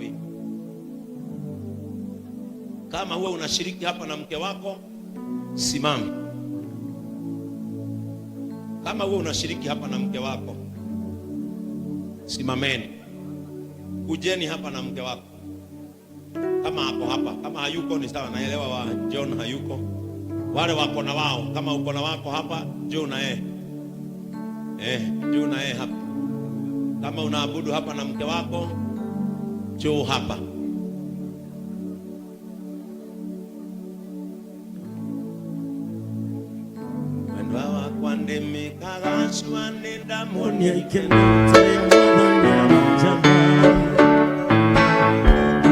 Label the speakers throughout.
Speaker 1: wiki. Kama huwa unashiriki hapa na mke wako, simama. Kama huwa unashiriki hapa na mke wako, simameni. Kujeni hapa na mke wako. Kama ako hapa, kama hayuko ni sawa, naelewa wa John hayuko. Wale wako na wao, kama uko na wako hapa, njoo na yeye. Njoo na yeye hapa. Kama unaabudu hapa na mke wako, njoo hapa. Mwendwa wakwa ndĩmĩkagacua nĩ ndamuonia
Speaker 2: ikeno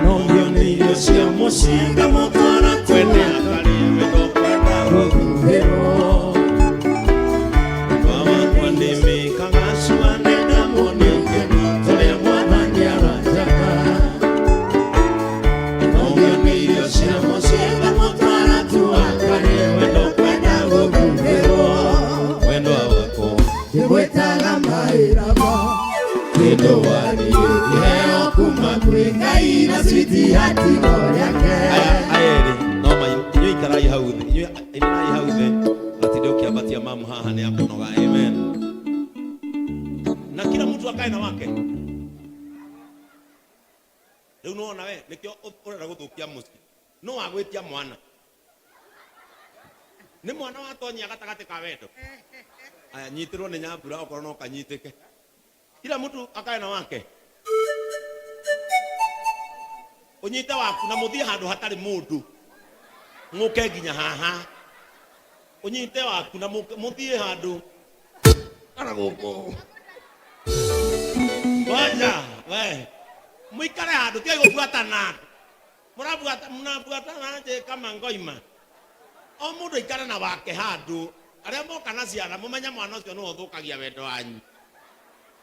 Speaker 2: Nogio nĩ irio cia mũciĩ ngamũtwara
Speaker 1: kwene akarĩe wendo kwenda
Speaker 2: gũthuhĩrwo.
Speaker 1: Mwendwa wakwa ndĩmĩkagacua nĩ ndamuonia ikeno
Speaker 2: Tũrĩa Mwathani aranjaka. Nogio nĩ irio cia mũciĩ ngamũtwara tu akarĩe wendo kwenda gũthuhĩrwo.
Speaker 1: Mwendwa wakwa
Speaker 2: Ndĩmwĩtaga maĩraba kĩndũ wariĩ kĩheo kuma kwĩ Ngai na switi hatiko rĩake.
Speaker 1: Aya aya erĩ no ma inyuĩ ikarai hau thĩ, inyuĩ inĩrai hau thĩ, matinde ũkĩambatia mamu haha nĩ akũnoga. Amen. Na kila mtu akae na wake. Rĩu nĩwona we nĩkĩo ũrenda gũthũkia mũciĩ, no wagwĩtia mwana nĩ mwana watonyia gatagatĩ ka wendo. Aya, nyitĩrwo nĩ nyambura okorwo no kanyitĩke. Kila mtu akae na wake, ũnyite waku na mũthiĩ handũ hatarĩ mũndũ, mũke nginya haha, ũnyite waku na mũthiĩ handũ kana gũkũ. Ngoja we mũikare handũ, tigai gũbuatana, mũrabuata mnabuatana nje kama ngoima. O mũndũ aikare na wake handũ. Arĩa moka na ciana mũmenye mwana ũcio nĩwe ũthũkagia wendo wanyu.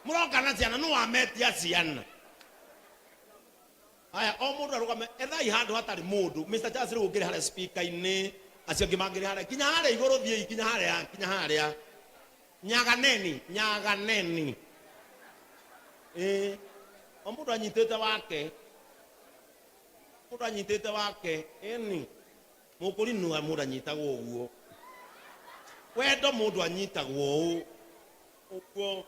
Speaker 1: Mũroka na ciana nĩ wametia ciana. Haya, o mũndũ arũgame, ethai handũ hatarĩ mũndũ. Mr. Charles rĩu ũngĩrĩ harĩa speaker-inĩ, acio angĩ mangĩrĩ harĩa nginya harĩa igũrũ, thiĩi nginya harĩa, nginya harĩa. Nyaganeni, nyaganeni. O mũndũ anyitĩte wake, mũndũ anyitĩte wake. Ĩni mũkũri nũ mũndũ anyitagwo ũguo, wendo mũndũ anyitagwo ũũ ũguo,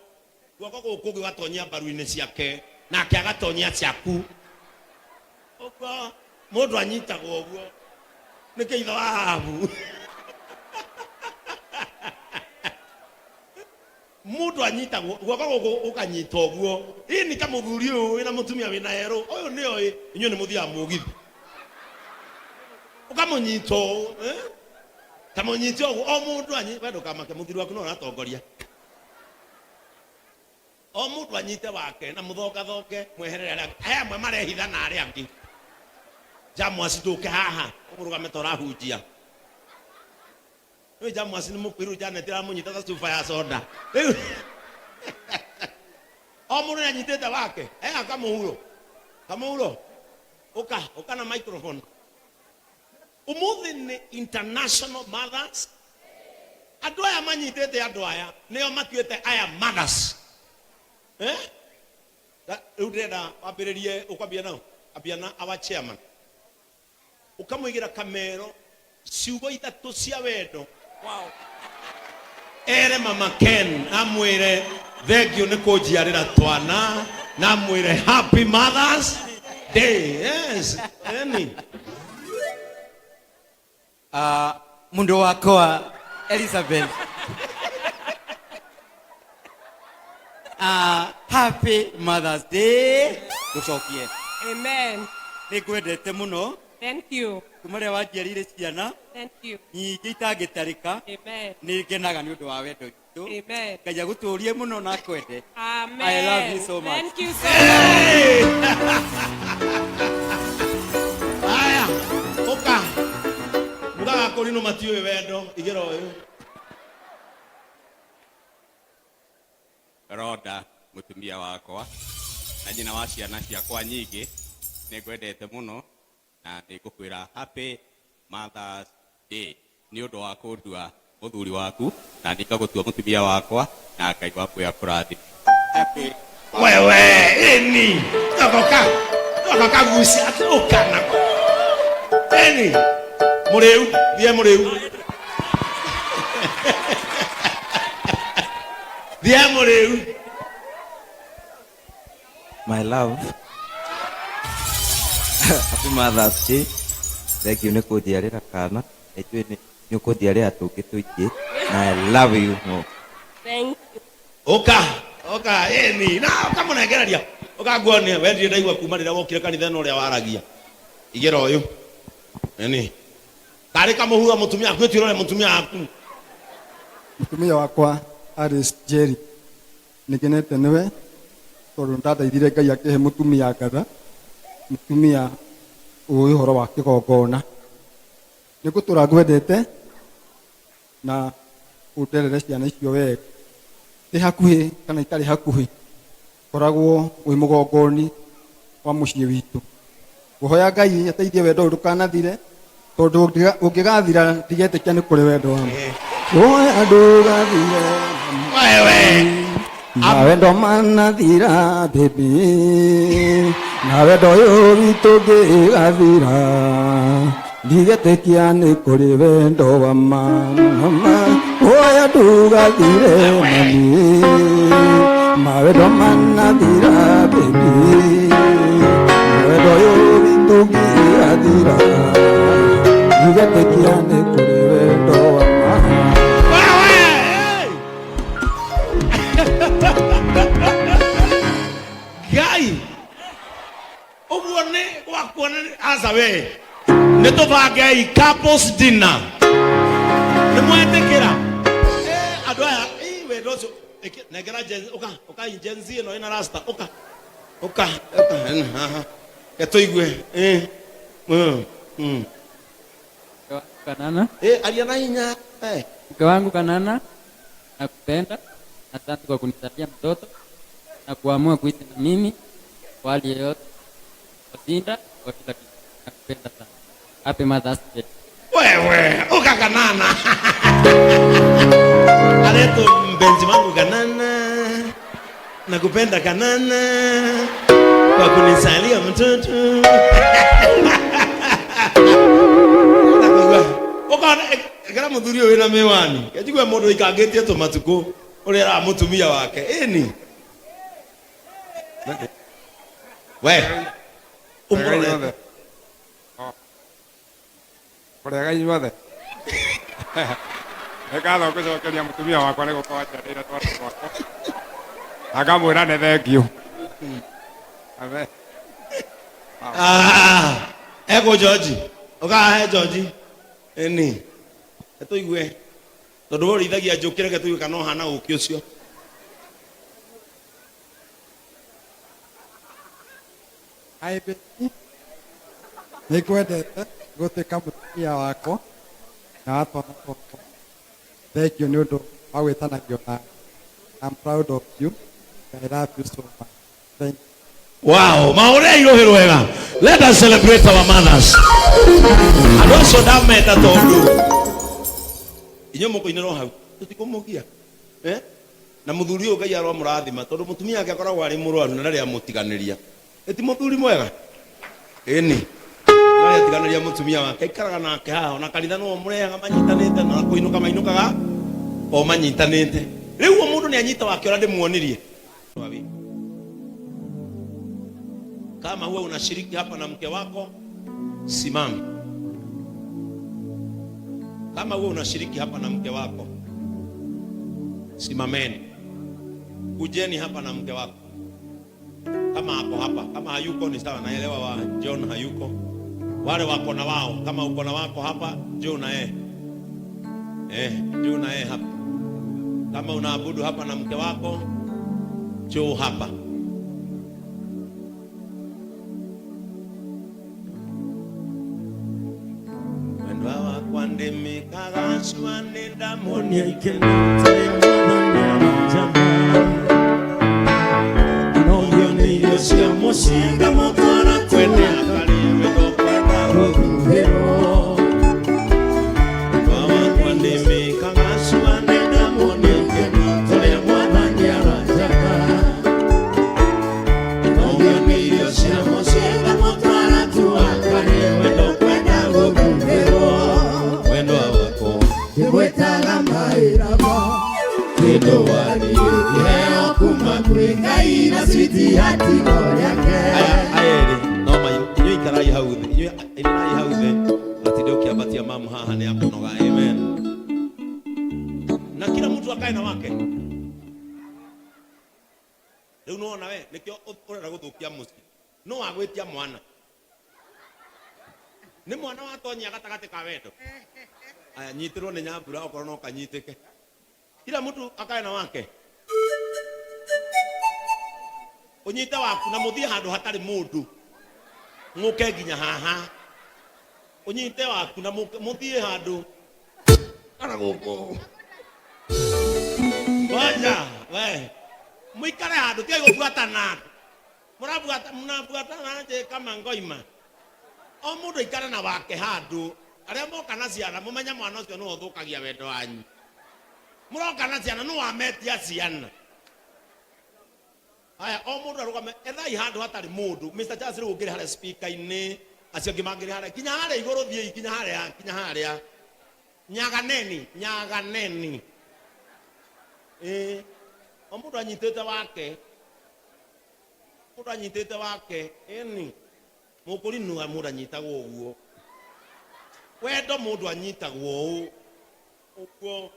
Speaker 1: guoko gũkũ kũngĩ ũgatonyia mbaru-inĩ ciake nake agatonyia ciaku ũguo, mũndũ anyitagwo ũguo nĩ kĩitho wa Ahabu. Mũndũ anyitagwo guoko gũkũ ũkanyita ũguo, ĩni ta mũthuri ũyũ wĩna mũtumia wĩna erũ ũyũ nĩoĩ inyuĩ nĩ mũthiaga mũgithi, ũkamũnyita ũũ, Ta mũnyite ũguo, o mũndũ anyi-, we ndũkamake, mũthuri waku no ũratongoria. O mũndũ anyite wake na mũthongathonge mweherere arĩa angĩ. He amwe marehitha na arĩa angĩ. Jamwasi ndũke haha ũmũrũgame ta ũrahunjia. Rĩu Jamwasi nĩ mũkuĩru, Janet aramũnyita ta cuba ya soda. Rĩu o mũndũ nĩ anyitĩte wake. Ea kamũhuro, kamũhuro, ũka, ũka na microphone. Ũmũthĩ nĩ International Mothers. Andũ aya manyitĩte andũ aya nĩo matuĩte aya mothers. Rĩu ndĩrenda wambĩrĩrie, ũkwambia nao, ambia na our chairman. Ũkamũigĩra kamero ciugo ithatũ cia wendo.
Speaker 3: Wow.
Speaker 1: Ere Mama Ken amwĩre thank you nĩ kũnjiarĩra twana, na amwĩre happy Mother's Day. Yes, eni.
Speaker 3: Mundu wakwa Elizabeth. Happy Mother's Day. Nducokie.
Speaker 4: Amen.
Speaker 3: Nĩngwendete mũno.
Speaker 4: Thank you.
Speaker 3: Kuma rĩrĩa wanjiarĩire ciana.
Speaker 4: Thank you.
Speaker 3: Nyingĩ itangĩtarĩka.
Speaker 4: Amen.
Speaker 3: Nĩngenaga nĩ ũndũ wa wendo witũ.
Speaker 4: Amen.
Speaker 3: Ngai agũtũrie mũno na akwende.
Speaker 4: Amen.
Speaker 3: I love you so much.
Speaker 4: Thank you so much.
Speaker 1: Haya, ũka. Mugaga kũrinũ matiũĩ wendo, igĩra ũyũ.
Speaker 5: Roda mũtumia wakwa na nyina wa ciana ciakwa nyingĩ, nĩngwendete mũno na nĩngũkwĩra happy Mother's Day nĩ ũndũ wa kũndua mũthuri waku na nĩngagũtua mũtumia wakwa na Ngai waku akũrathime. Happy
Speaker 1: Wewe, ĩni. Tokoka. Akakagucia atĩ ũka na eni mũrĩu thiĩ mũrĩu thiĩ mũrĩu.
Speaker 6: My love. Happy Mother's Day. Thank you nĩ kũnjiarĩra kana. Na ithuĩ nĩ ũkũnjiarĩra tũngĩ tũingĩ. Na I love you more.
Speaker 4: Thank you.
Speaker 1: Ũka ũka eni na ũkamũnengereria ũka nguonie we ndirĩ ndaigua kuma rĩrĩa wokire kanitha ĩno ũrĩa waragia igĩra ũyũ eni karĩ kamũhura mũtumia aku ĩtuĩrore mũtumia waku.
Speaker 7: Mũtumia wakwa Alice Jerry nĩngenete nĩwe tondũ ndandeithire Ngai akĩhe mũtumia ngatha, mũtumia ũĩ ũhoro wa kĩgongona. Nĩngũtũra ngwendete na ũnderere ciana icio wega, ndĩ hakuhĩ kana itarĩ hakuhĩ, koragwo wĩ mũgongoni wa mũciĩ witũ. Ngũhoya Ngai ateithie wendo ũyũ ndũkanathire, tondũ ũngĩgathira ndigetĩkia nĩ kũrĩ wendo wa ma. Ngũhoya ndũgathire
Speaker 1: wewe
Speaker 7: na wendo manathira baby, na wendo ũyũ witũ ũngĩgathira ndigetĩkia nĩ kũrĩ wendo wa ma. Ngũhoya ndũgathire mami, mawendo manathira baby, na wendo ũyũ witũ ũngĩgathira ndigetĩkia nĩ kũrĩ wendo wa ma.
Speaker 1: Wewe Ngai ũguo nĩ gwakuona aca we nĩ tũbangei couples dinner nĩ mwetĩkĩra andũ aya wendo ũcio nengera Gen ũka ũka Gen Z ĩno ĩna rasta ũka ũka ũka haha ke tũigue
Speaker 8: Kanana.
Speaker 1: Aria na hinya.
Speaker 8: Mke wangu Kanana, nakupenda. Asante kwa kunizalia mtoto na kuamua kuishi na mimi kwa hali yoyote, kwa shinda, kwa kila kitu. Nakupenda sana. Happy Mother's Day.
Speaker 1: Wewe uka Kanana areto mpenzi wangu Kanana, nakupenda Kanana kwa kunizalia mtoto. Ukaona kera muthuri ũyũ wĩna mĩwani kenjigue mũndũ ũikangĩtie tũmatukũ ũrĩa era mũtumia wake ĩni we ũmũrorete
Speaker 9: Kũrĩaga inyuothe. Nĩ ngatho ngũcokeria mũtumia wakwa nĩ gũkorwo anjiarĩire twana twakwa na ngamwĩra nĩ thengiũ. Amen.
Speaker 1: Eko George ũkahe George ĩni tũigue tondũ we ũrĩithagia njũkĩ reke tũigue kana ũhana ũkĩ ũcio.
Speaker 7: Hi baby, nĩngwendete gũtuĩka mũtumia wakwa na wa twana twakwa. Thank you nĩ ũndũ wa gwĩtanagio nawe. I'm proud of you. I love you so much. Thank you.
Speaker 1: Wow, maũrĩa irohĩ rwega. Let us celebrate our mothers. Andũ acio ndameta tondũ inyuĩ mũkũinĩrwo hau tũtikũmũgia na mũthuri ũyũ Ngai aromũrathima tondũ mũtumia wake akoragwo arĩ mũrwaru na ndarĩ amũtiganĩria. Ĩti mũthuri mwega ĩni ndarĩ atiganĩria mũtumia wake, aikaraga nake haha ona kanitha no mũrehaga manyitanĩte na kũinũka mainũkaga o manyitanĩte. Rĩu o mũndũ nĩ anyita wake ũrĩa ndĩmuonirie. Kama huwa unashiriki hapa na mke wako, simama. Kama huwa unashiriki hapa na mke wako, simameni. Kujeni hapa na mke wako. Kama ako hapa, kama hayuko ni sawa, naelewa wa John hayuko. Wale wako na wao, kama uko na wako hapa, njoo na yeye. Njoo na yeye hapa. Kama unaabudu hapa na mke wako, njoo hapa. Wendwa wakwa ndĩmĩkagacua nĩndamuonia ikeno
Speaker 2: Nogio nĩ irio cia mũciĩ ngamũtwara
Speaker 1: kwene akarie wendo kwenda
Speaker 2: gũthuthĩrwo.
Speaker 1: Wendwa wakwa ndĩmĩkagacua
Speaker 2: Nĩndamuonia ikeno tũrĩa Mwathani aranjaka. Nogio nĩ irio cia mũciĩ ngamũtwara sweetheart igũrũ rĩake.
Speaker 1: Aya aya erĩ no ma inyuĩ ikarai hau thĩ, inyuĩ inĩrai hau thĩ, matinde ũkĩambatia mamu haha nĩ akũnoga. Amen. Na kila mtu akae na wake. Rĩu nĩwona we nĩkĩo ũrenda gũthũkia mũciĩ. No wagwĩtia mwana. Nĩ mwana watonyia gatagatĩ ka wendo. Aya nyitĩrwo nĩ nyambura okorwo no kanyitĩke. Kila mtu akae na wake. Ũnyite waku na mũthiĩ handũ hatarĩ mũndũ. Mũke nginya haha. Ũnyite waku na mũthiĩ handũ kana gũkũ. Ngoja we mũikare handũ tigai gũbuatana. Mũrabuata mnabuatana aje kama ngoima. O mũndũ aikare na wake handũ. Arĩa moka na ciana mũmenye mwana ũcio nĩwe ũthũkagia wendo wanyu. Mũroka na ciana nĩ wametia ciana. Aya o mũndũ arũgame ethai handũ hatarĩ mũndũ. Mr. Charles rĩu ũngĩrĩ harĩa speaker-inĩ, acio angĩ mangĩrĩ harĩa nginya harĩa igũrũ thiĩi nginya harĩa nginya harĩa. Nyaganeni, nyaganeni. O mũndũ anyitĩte wake. Mũndũ anyitĩte wake. Ĩni. Mũkũri nũ mũndũ anyitagwo ũguo. Wendo mũndũ anyitagwo ũũ. Ũguo.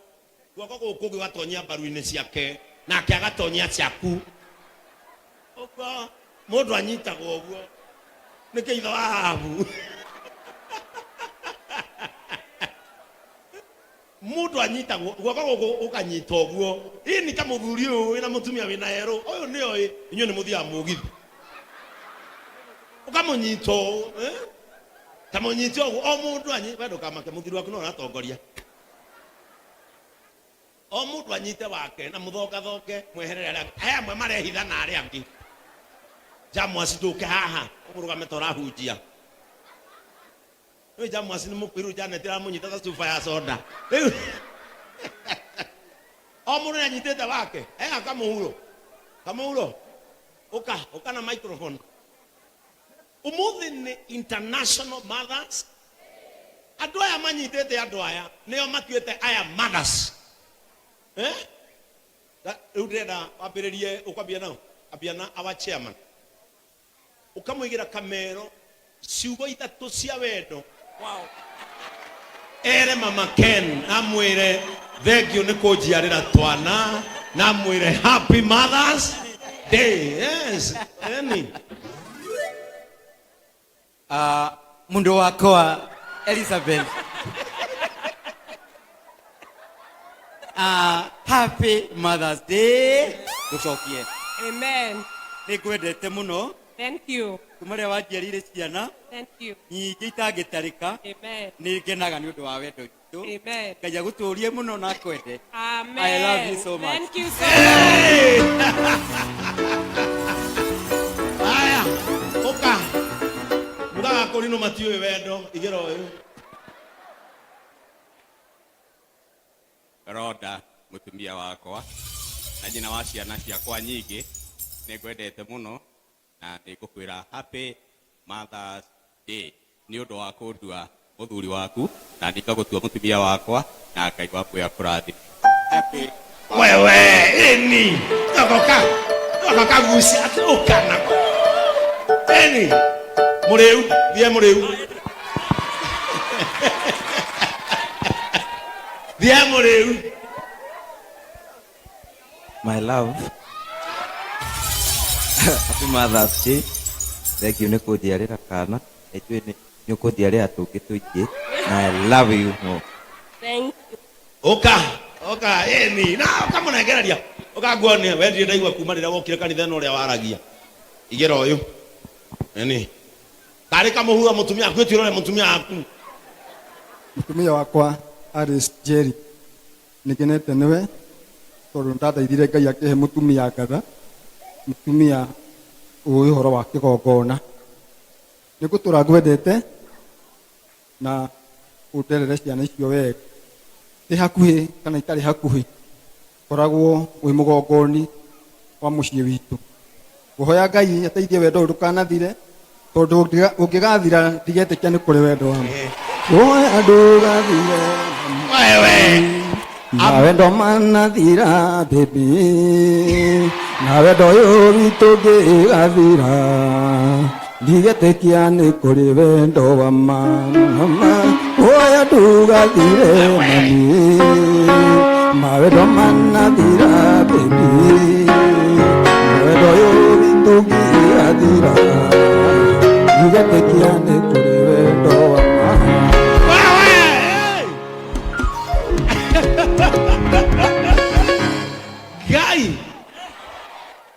Speaker 1: Guoko gũkũ kũngĩ ũgatonyia mbaru-inĩ ciake nake agatonyia ciaku. Ũguo mũndũ anyitagwo ũguo. Nĩ kĩitho wa Ahabu. Mũndũ anyitagwo guoko gũkũ ũkanyita ũguo. Ĩni ta mũthuri ũyũ wĩna mũtumia wĩna erũ. Ũyũ nĩoĩ inyuĩ nĩ mũthiaga mũgithi. Ũkamũnyita ũũ, eh? Ta mũnyite ũguo o mũndũ anyi we ndũkamake mũthuri waku no ũratongoria. O mũndũ anyite wake na mũthongathonge mweherere arĩa angĩ. He amwe marehitha na arĩa angĩ. Jamwasi ndũke haha ũmũrũgame ta ũrahunjia. Rĩu Jamwasi nĩ mũkuĩru Janet aramũnyita ta cuba ya soda. Rĩu o mũndũ nĩ anyitĩte wake. Eha kamũhuro. Kamũhuro. Ũka, ũka na microphone. Ũmũthĩ nĩ International Mothers. Andũ aya manyitĩte andũ aya nĩo matuĩte aya mothers. Eh? Rĩu ndĩrenda wambĩrĩrie ũkwambia nao. Ambia na our chairman. Ũkamũigĩra kamero ciugo ithatũ cia wendo.
Speaker 4: Wow.
Speaker 1: Ere mama Ken amwĩre thank you nĩ kũnjiarĩra twana na amwĩre happy Mother's Day. Yes. Eni.
Speaker 3: Mundu wakwa Elizabeth. Happy Mother's Day. Gũcokie.
Speaker 4: Amen.
Speaker 3: Nĩ ngwendete mũno.
Speaker 4: Thank you.
Speaker 3: Kuma rĩrĩa wanjiarĩire ciana
Speaker 4: Thank you.
Speaker 3: nyingĩ itangĩtarĩka.
Speaker 4: Amen.
Speaker 3: Nĩ ngenaga nĩ ũndũ wa wendo witũ.
Speaker 4: Amen.
Speaker 3: Ngai agũtũrie mũno na akwende.
Speaker 4: Amen.
Speaker 3: I love you so much.
Speaker 4: Thank you so much.
Speaker 1: Aya, ũka. Mugaga kũrinũ matiũĩ wendo, igĩra ũyũ.
Speaker 5: Roda mũtumia wakwa na nyina wa ciana ciakwa nyingĩ, nĩ ngwendete mũno na nĩ ngũkwĩra happy Mother's Day nĩ ũndũ wa kũndua mũthuri waku na nĩ ngagũtua mũtumia wakwa na Ngai waku akũrathime. Happy
Speaker 1: Wewe eni tokoka tokoka gucia atĩ ũka nako. Eni mũrĩu thiĩ mũrĩu thiĩ mũrĩu.
Speaker 6: My love. Happy Mother's Day. Thank you nĩ kũnjiarĩra kana. Na ithuĩ nĩ ũkũnjiarĩra tũngĩ tũingĩ. Na I love you more.
Speaker 4: Thank you.
Speaker 1: Ũka, ũka, ĩni, na ũkamũnengereria. Ũka nguone, we ndirĩ ndaigua kuma rĩrĩa wokire kanitha ĩno ũrĩa waragia. Igĩra ũyũ. Ĩni. Karĩ kamũhuro mũtumia waku, ĩtuĩre ũrĩa mũtumia waku.
Speaker 7: Mũtumia wakwa Alice Jerry. Nĩngenete nĩwe tondũ ndandeithire Ngai akĩhe mũtumia ngatha, mũtumia ũĩ ũhoro wa kĩgongona. Nĩ ngũtũra ngwendete na ũnderere ciana icio wega. Ndĩ hakuhĩ kana itarĩ hakuhĩ, koragwo wĩ mũgongoni wa mũciĩ witũ. Ngũhoya Ngai ateithie wendo ũyũ ndũkanathire, tondũ ũngĩgathira ndigetĩkia nĩ kũrĩ wendo wa ma. Ngũhoya ndũgathire.
Speaker 1: Wewe.
Speaker 7: Nawe ndo manathira baby, nawe ndo ũyũ witũ ngĩgathira, ndigetĩkia nĩ kũrĩ wendo wa ma ma, ũyũ ndugathire mami, mawe ndo manathira baby, nawe ndo ũyũ witũ ngĩgathira, ndigetĩkia nĩ kũrĩ wendo wa ma.
Speaker 1: Ngai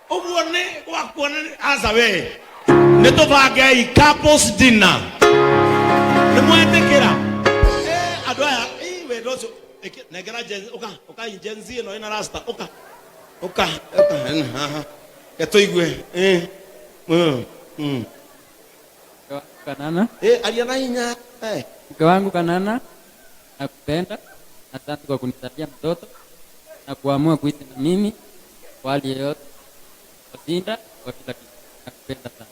Speaker 1: ũguo nĩ gwakuona aca we nĩ tũbangei couples dinner nĩ mwetĩkĩra. Eh, andũ aya ĩ, wendo ũcio nengera ũka ũka Gen Z ĩno ĩna rasta ũka ũka ũka haha ke tũigue. Eh,
Speaker 8: Mke wangu Kanana.
Speaker 1: Eh, aria na hinya. Eh.
Speaker 8: Mke wangu Kanana, nakupenda. Asante kwa kunizalia mtoto na kuamua kuishi na mimi kwa hali yoyote, kwa shida, kwa kila kitu. Nakupenda sana.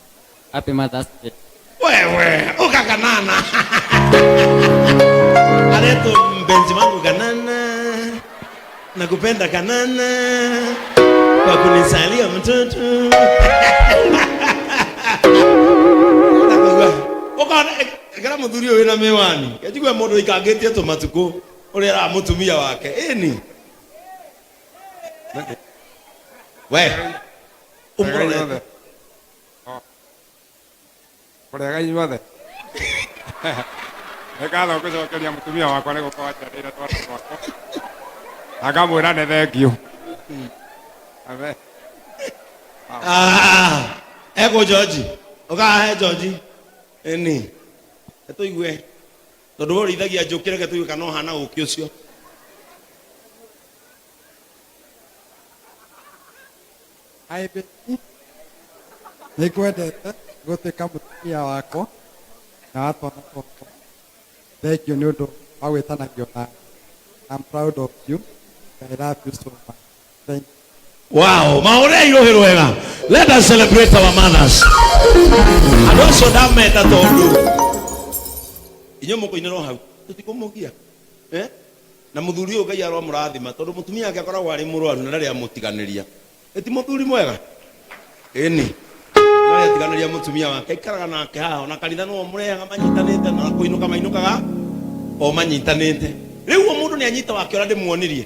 Speaker 8: Happy Mother's Day.
Speaker 1: Wewe uka Kanana aretwo mpenzi wangu Kanana, nakupenda Kanana kwa kunizalia mtoto. Ũkona kera mũthuri ũyũ wĩna mĩwani kenjigue mũndũ ũikangĩtie tũmatukũ ũrĩa era mũtumia wake ĩni we ũmũrorete.
Speaker 9: Kũrega inyuothe. Nĩ ngatho ngũcokeria mũtumia wakwa nĩ gũkorwo anjiarĩire twana twakwa na ngamwĩra nĩ thengiũ. Amen.
Speaker 1: Ah, ego George ũkahe George ĩni tũigue tondũ we ũrĩithagia njũkĩ reke tũigue kana ũhana ũkĩ ũcio.
Speaker 7: Hi baby, nĩ ngwendete gũtuĩka mũtumia wakwa na wa twana twakwa. Thank you nĩ ũndũ wa gwĩtanagio nawe. I'm proud of you. I love you so much. Thank you.
Speaker 1: Wow, maũrei rũhĩ rwega. Let us celebrate our mothers. Andũ acio ndameta tondũ inyuĩ mũkũinĩrwo hau tũtikũmũgia. Eh? Na mũthuri ũyũ Ngai aromũrathima tondũ mũtumia wake akoragwo arĩ mũrwaru na ndarĩ amũtiganĩria. Ĩti mũthuri mwega? Ĩni. Ndarĩ atiganĩria mũtumia wake aikaraga nake haha ona kanitha no mũrehaga manyitanĩte na kũinũka mainũkaga o manyitanĩte. Rĩu o mũndũ nĩ anyita wake ũrĩa ndĩmuonirie.